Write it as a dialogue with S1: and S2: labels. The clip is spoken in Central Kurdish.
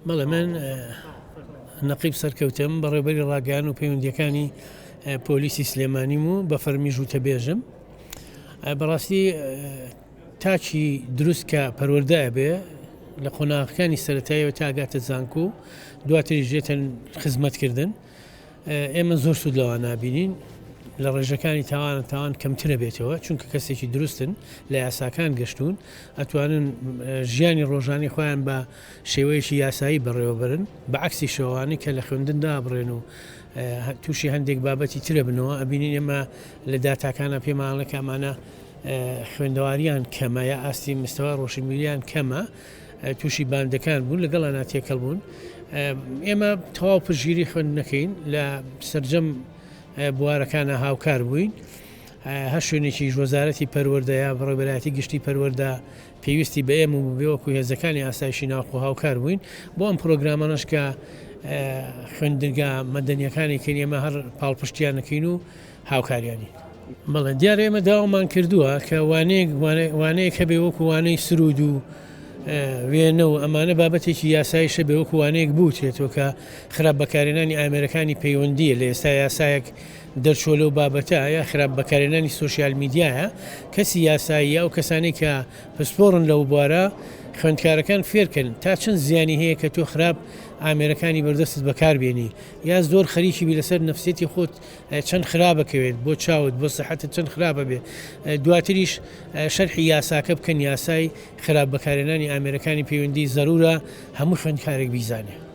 S1: بەڵێ من نەقیب سەرکەوتم، بەڕێوبەری ڕاگەیان و پەیوەندییەکانی پۆلیسی سلێمانیم و بە فەرمیش وتەبێژم. بەڕاستی تاکی دروست کە پەروەردە ئەبێ لە قۆناغەکانی سەرەتاییەوە تا ئەگاتە زانکۆ و دواتریش دێتە خزمەتکردن ئێمە زۆر سوود لەوان نابینین لە ڕێژەکانی تاوانە تاوان کەمترە بێتەوە چونکە کەسێکی دروستن لە یاساکان گەشتون ئەتوانن ژیانی ڕۆژانی خۆیان بە شێوەیەکی یاسایی بەڕێوەبەرن بە عەکسی شەوانی کە لە خوێندن دابڕێن و تووشی هەندێک بابەتی ترە بنەوە ئەبینین ئێمە لە داتاکانە پێمانڵێ کە ئەمانە خوێندەواریان کەمە یا ئاستی مستەوا ڕۆشنبیریان کەمە تووشی باندەکان بوون لەگەڵانا تێکەڵ بوون ئێمە تەواو پشتگیری خوێندنەکەین لە سەرجەم بوارەکانە هاوکار بووین هەر شوێنێکیش وەزارەتی پەروەردە یا بەڕێوەبەرایەتی گشتی پەروەردە پێویستی بە ئێمە بوو وەکو هێزەکانی ئاسایشی ناوخۆ هاوکار بووین بۆ ئەم پرۆگرامانەش کە خوێندنگا مەدەنیەکانی کەین ئێمە هەر پاڵپشتیانەکەین و هاوکاریانی. بەڵێ دیارە ئێمە داوامان کردووە کە وانەیەک وانەیەک هەبێ وەکو وانەی سرود و وێنە و ئەمانە بابەتێکی یاساییشە بێ وەکو وانەیەک بوترێتەوە کە خراپ بەکارهێنانی ئامێرەکانی پەیوەندیە لە ئێستا یاسایەک دەرچووە لەو بابەتە یا خراپ بەکارهێنانی سۆشیال میدیایە کەسی یاسایی ئەو کەسانی کە پسپۆڕن لەو بوارە خوێندکارەکان فێرکەن تا چەند زیانی هەیە کە تۆ خراپ ئامێرەکانی بەردەستت بەکاربێنی یا زۆر خەریکی بی لەسەر نەفسیەتی خۆت چەند خراپە کەوێت بۆ چاوت بۆ سەحەتت چەند خراپە بێ دواتریش شەرحی یاساکە بکەن یاسای خراپ بەکارهێنانی ئامێرەکانی پەیوەندی زەرورە هەموو خوێندکارێک بیزانێ.